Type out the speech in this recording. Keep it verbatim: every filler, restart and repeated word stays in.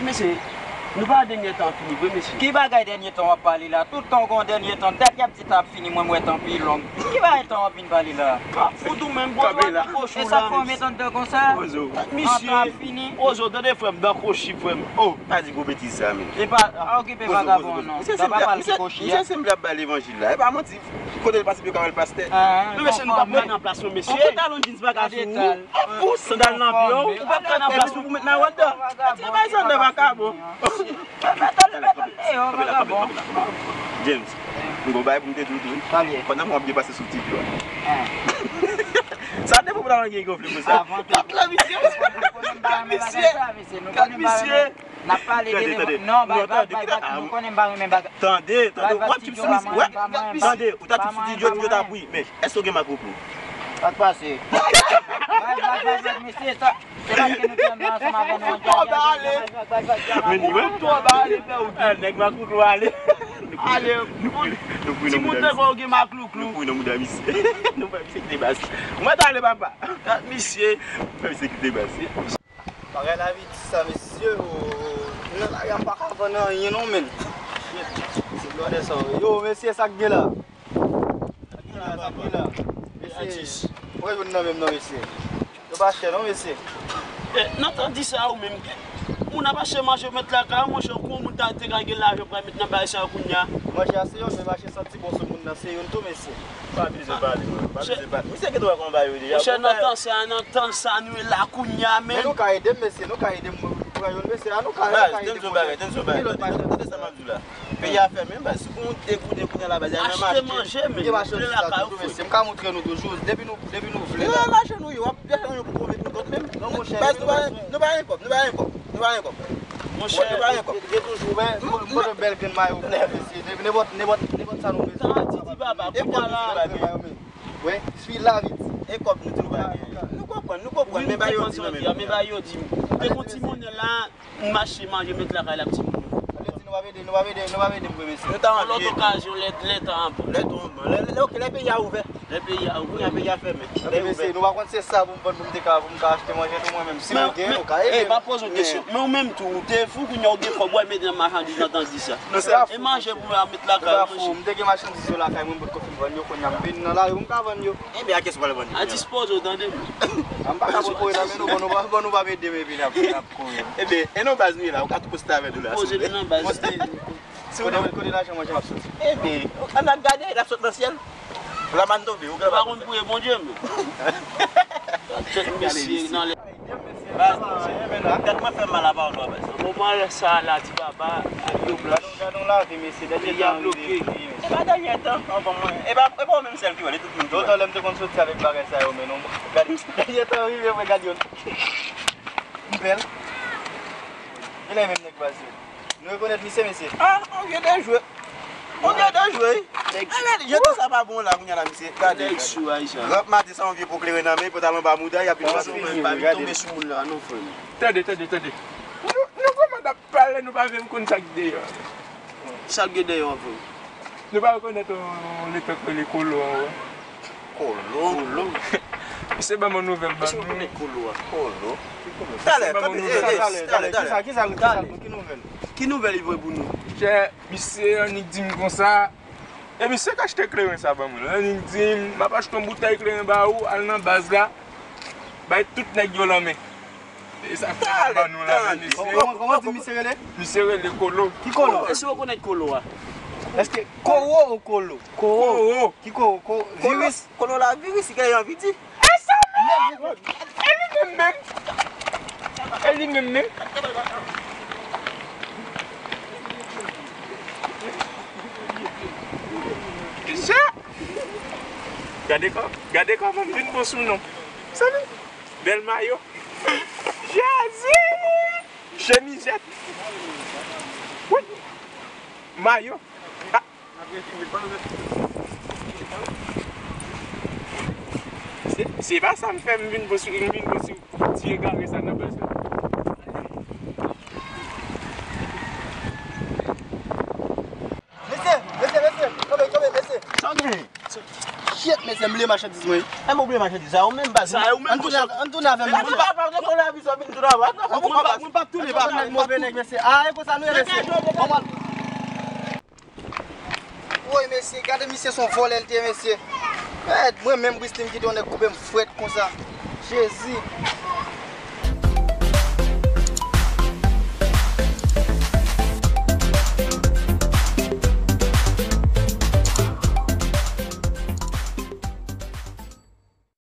Mesye, nou pa wè dènye tan an fini vre, mesye. Ki bagay dènye tan w ap pale la? Tout tan w gen yon dènye tan, dat y ap di tan ap fini, mwen, m wè tan pi long. Ki bagay tan w ap vin pale la? Fout ou menm, bro, kanpe la. E sa fè w met anndan konsa? Ozo. Misye. Tan ap fini. Ozo, tande frè m, dan kochi, frè m. Oh. Pa di gwo betiz sa, men. E pa, pa okipe vagabon, non. Sa pa pral ki kochi a. Misye se m ap ba levanjil la. E pa manti. Kote l pase pou yo ka wè l pastè. Men mesye, nou p ap pran nan plas mwen, mesye. Yon pantalon jeans pa ka sou ou. Yon sandal nan pye w. Ou p ap pran nan plas mwen pou met nan wòd la. Ti bay sandal vagabon. James, m gon bagay pou m te di w tou. Pandan mwen ap byen pase sou ti dlo a. Sa depi w pa gen gonfle konsa. Gad misye. Gad misye. N ap pale de levanjil. Non, bay vag, bay vag, nou konnen m pa renmen bagay. Tande, tande, w ap trip sou misye. Tande, ou ta trip sou ti dlo, ti dlo ta pou wi. Men, èske w gen mak pou ou? Pa t pase. Bay vag, bay vag, mesye, sa. Se paske nou te ansanm avè nou. Twò ba ale. Men li menm twò ba ale, frè ou. Nèg maklouklou ale. Ale. Nou pou, nou pou, nou pou. Timoun te kwè ou gen maklouklou. Nou pou, nou mouda misye. Nou fè misye kite bas. Mwen t ale, papa. Gad misye. Fè misye kite bas. Bagay lavi di sa, mesye, o, nan lari a m pa ka vann anyen non, menn. Shit. Se blòdè sa yo. Yo, mesye, sa k gen la? Sa k gen la, sa k gen la? Mesye, mwen youn nan menm non, mesye. Yo pa chè non, mesye. Nan tan di sa ou menm, moun ap achte manje met lakay ou, monchè, ou kwè moun ta te ka gen lajan pral met nan bagay sa yo kounye a? Manje a se youn, men mache santi bon sou moun nan se youn tou, mesye. Pa bezwen pale, man. Pa bezwen pale. Misye gen dwa konn bagay yo deja. Monchè, nan tan sa, nan tan sa nou ye la kounye a, men. Men nou ka ede m, mesye, nou ka ede m pran youn, mesye, a, nou ka, nou ka ede m, monchè. Tande sa m ap di w la. Peyi a fèmen, baz. Si pou yon degoude kounye a la, baz, y a menm achte. Achte manje, men. Gen machandiz la tou, mesye. M ka montre nou toujou. Depi nou, depi nou vle la. Gen machandiz nou ye, w ap fè yon pou pwomèt nou kont menm. Non, monchè. Baz, nou pa, nou pa gen kòb, nou pa gen kòb. Nou pa gen kòb. Monchè, nou pa gen kòb. Gen toujou, men, mwen, mwen, bèl grenn mayo pou mesye. Nenpòt, nenpòt, nenpòt sa nou bezwen. Tan an ti di papa, e kòb nou pa gen. Wi, sui la vit. E kòb nou di nou pa gen. Nou konprann, nou konprann, men ba yo di nou menm. Men ba yo di m. Te gon ti monnen la, m achte manje met lakay la pou timoun yo. Sa vle di nou p ap ede, nou p ap ede, nou p ap ede m vre, mesye. Nou ta yon lòt okazyon, lè, lè tan an bon. Lè tan an bon. Lè, lè, lè, ok, lè peyi a ouvè. Lè peyi a ouvè. Kounye a peyi a fèmen. Lè ouvè. Nou pa konn se sa pou m vann pou m te ka, pou m ka achte manje tou mwen menm. Si nou gen, nou ka ede m. Men, men, e, m ap poze w kesyon. Men ou menm tou, ou te fou kounye a ou gen kòb, w al mete nan machandiz nan tan di sa. E manje pou w al met lakay ou manje. M te gen machandiz yo lakay mwen, m potko fin vann yo, kounye a m vin nan lari pou m ka vann yo. Ebyen, a kiyès ou pral vann yo? A dispoze w, tande m. A, m pa ka pran kouri nan men nou, bon, nou pa, bon, nou pa ede m epi n ap, n ap kouri. Ebyen, e non baz nou ye la, ou ka tou poste avè nou la, silvouplè. Poze nou nan baz. Poste. Si w kote, kote lajan manje m ap soti? Ebyen, ann al gade, l ap sot nan syèl. Lamann tonbe, ou gen pa konn priye Bondye, men. Tèt mesye nan lè. Baz, tèt mwen fè mal apa w, baz. Bon, mwen sa la, ti papa, ak yo blanch. Gade yon lavi, mesye, dènye tan rive. E pa dènye tan, anvan mwen. E pa, e pa ou menm sèl ki wè, li tout moun ki wè. Lontan lè m te konn soti avèk bagay sa yo, men non. Gade, dènye tan rive, mwen gade yon. M bèl. Genlè menm nèg baz yo. Nou rekonèt misye, mesye. Ah, on vient de jouer. On vient de jouer. Nèg sou. Jodi sa pa bon la, kounye a la, misye. Gade. Nèg sou, Ayisyen. Rap maten sa, on vye po kleren nan men, pantalon ba mouda, y ap vin pase. Fini, pa vin tonbe sou moun la, non, frè m. Tande, tande, tande. Nou, nou kòmanse ap pale, nou pa menm konn sa k deyò. Sa k gen deyò, frè m? Nou pa rekonèt, euh, letan k rele Kolo an, wè. Kolo. Kolo. Misye ban m yon nouvèl ban nou. Kolo a. Kolo. Talè, talè, talè, talè. Kisa, kisa, kisa, ki nouvèl? Ki nouvèl li voye pou nou? Chè, misye annik di m konsa. E misye k achte kleren sa ban mwen. Annik di m, m ap achte yon boutèy kleren ba ou, al nan baz la. Bay tout nèg yo lanmen. E sa k fè ban nou la, mesye. Kòman, kòman di misye rele? Misye rele Kolo. Ki Kolo? Èske w rekonèt Kolo a? Èske Koro ou Kolo? Koro. Ki Koro? Ko-, viris? Kolo la viris, li genlè anvi di. E sa menm! E li menm menm! E li menm menm! Kisa? Gade kò, gade kòman m vin bon sou non. Salut! Bèl mayo. Jezi! Chemizèt. Wi. Mayo. Ah. Se, se pa sa m fè m vin bon sou, m vin bon sou ti egare sa nan baz la. Mesye, mesye, mesye, tonbe, tonbe, mesye. Sa w gen? Shit, Mesye, m bliye machandiz mwen. E mwen bliye machandiz sa, ou menm baz. Sa, ou menm, ann tounen, ann tounen avè m, mesye. Mwen pa, mwen pa tounen, pa. Mwen pa tounen, pa. Mwen pa tounen, move nèg, mesye. A, e konsa nou ye, mesye. Woy, mesye, gade misye, se yon vòlè l te ye, mesye. Mèd, mwen menm, Bristin, kite yon nèg koupe m frèt konsa. Jezi.